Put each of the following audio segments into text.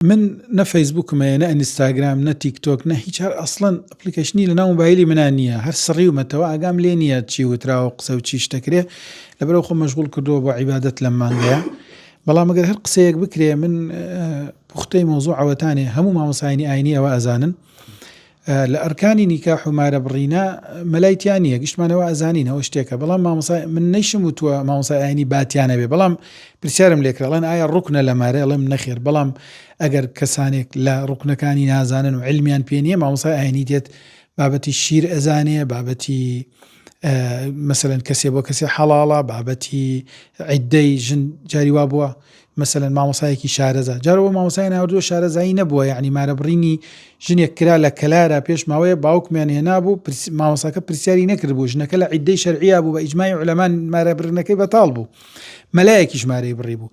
من نە فەیسبوکم هەیە نە ئینستاگرام نە تیک تۆک نە هیچ هەر ئەسڵەن application ی لەناو مۆبایلی منا نییە هەر سڕیومەتەوە ئاگام لێ نییە چی وتراوە قسە و چی شتەکرێ لەبەرەوە خۆم مەشغوڵ کردووە بۆ عیبادەت لەم مانگەیە بەڵام ئەگەر هەر قسەیەک بکرێ من پوختەی مۆزوع ئەوەتانێ هەموو مامۆسایانی ئاینی ئەوە ئەزانن لە ئەرکانی نیکاح و مارە بڕینا مەلای تیا نییە گشتمان ئەوە ئەزانین ئەوە شتێکە بەڵام مامۆسا من نەیشم وتووە مامۆسای ئاینی با تیا نەبێ بەڵام پرسیارم لێکرا ئەڵێن ئایا ڕوکنە لە مارە ئەڵێم نەخێر بەڵام ئەگەر کەسانێک لە ڕوکنەکانی نازانن و علمیان پێ نییە مامۆسای ئاینی دێت بابەتی شیر ئەزانێ بابەتی مەسەلەن کەسێ بۆ کەسێ حەڵاڵە بابەتی عیدەی ژن جاری وا بووە مەسەلەن مامۆسایەکی شارەزا جارەوە مامۆسای ناوردووە شارەزایی نەبووە یعنی مارەبڕینی ژنێک کرا لە کەلارە پێش ماوەیە باوکمیان هێنابوو مامۆساکە پرسیاری نەکردبوو ژنەکە لە عیدەی شەرعیا بوو بە ئیجماعی عولەمان مارەبڕینەکەی بەتاڵ بوو مەلایەکیش مارەی بڕی بوو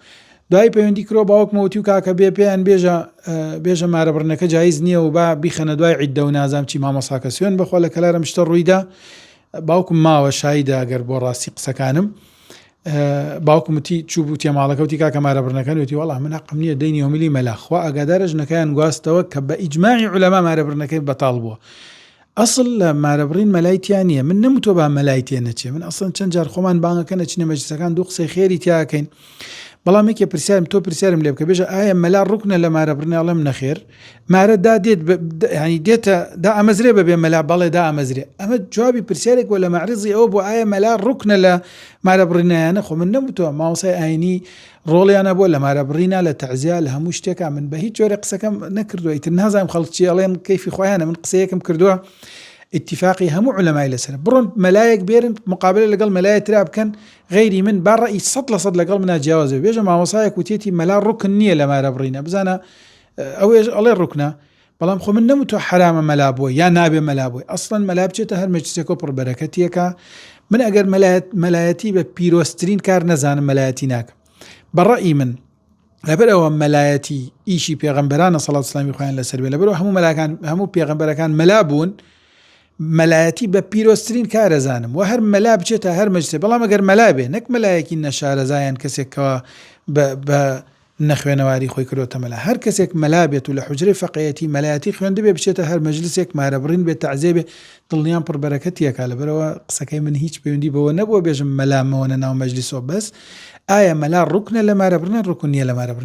دوای پەیوەندی کرۆ باوکمە وتی و کاکە بێ پێیان بێژە بێژە مارەبڕینەکە جایز نییە و با بیخەنە دوای عیدە و نازام چی مامۆساکە سوێن بەخوا لە کەلارم شتە ڕوویدا باوکم ماوە شایدە گەر بۆ ڕاستی قسەکانم باوکم وتی چوو بوو ماڵەکە وتی کاکە مارە بڕنەکەن وتی وەڵا من حەقم نییە دەینی هۆمیلی مەلا خوا ئاگادارە ژنەکەیان گواستەوە کە بە ئیجماعی عولەما مارە بڕنەکەی بەتاڵ بووە ئەسڵ لە مارەبڕین مەلای تیا نییە من نەموتوە با مەلای تێ نەچێ من ئەسڵەن چەند جار خۆمان بانگەکە نەچینە مەجلیسەکان دوو قسەی خێری تیاکەین بەڵام یەکێ پرسیارم تۆ پرسیارم لێ بکە بێژە ئایا مەلا ڕوکنە لە مارە بڕنە ئەڵێم نەخێر مارە دا دێت ینی دێتە دا ئەمەزرێ بەبێ مەلا بەڵێ دا ئەمەزرێ ئەمە جوابی پرسیارێک بۆ لە مەعرزی ئەوە بۆ ئایا مەلا ڕوکنە لە مارە بڕینایانە خۆ من نەموتوە مامۆسای ئاینی ڕۆڵیان هەبووە لە مارە بڕینا لە تەعزیا لە هەموو شتێکا من بە هیچ جۆرێک قسەکەم نەکردووە ئیتر نازانم خەڵک چی ئەڵێن کەیفی خۆیانە من قسەیەکم کردووە ئیتیفاقی هەموو عولەمای لەسەر بڕۆن مەلایەک بێرن مقابلە لەگەڵ مەلایە ترا بکەن غەیری من با ڕەئی سەد لە سەد لەگەڵ منا جیاواز بێ بێژە مامۆسایەک وتێتی مەلا ڕوکن نییە لە مارە بڕینە بزانە ئەوێش ئەڵێ ڕوکنە بەڵام خۆ من نەموتوە حەرامە مەلا بۆی یا نابێ مەلا بۆی ئەسڵەن مەلا بچێتە هەر مەجلیسێکەوە پڕ بەرەکەتیەکە من ئەگەر مەلایەت مەلایەتی بە پیرۆزترین کار نەزانم مەلایەتی ناکەم بە ڕەئی من لەبەر ئەوە مەلایەتی ئیشی پێغەمبەرانە سەڵات سلامی خۆیان لەسەر بێ لەبەرەوە هەموو مەلاکان هەموو پێغەمبەرەکان مەلا بوون مەلایەتی بە پیرۆزترین کارەزانم و هەر مەلا بچێتە هەر مەجلسێ بەڵام ئەگەر مەلا بێ نەک مەلایەکی نەشارەزایان کەسێکەوە بە نەخوێنەواری خۆی کردۆتە مەلا هەر کەسێک مەلا بێت و لە حوجرەی فەقێیەتی مەلایەتی خوێندبێ بچێتە هەر مەجلسێک مارەبڕین بێ تەعزیە بێ دڵنیام پڕ بەرەکەتیەکا لەبەرئەوە قسەکەی من هیچ پەیوەندی بەوە نەبووە بێژم مەلا مەوەنە ناو مەجلیسەوە بەس ئایا مەلا ڕوکنە لە مارەبڕینە ڕوکن نیە لە مارەبڕین.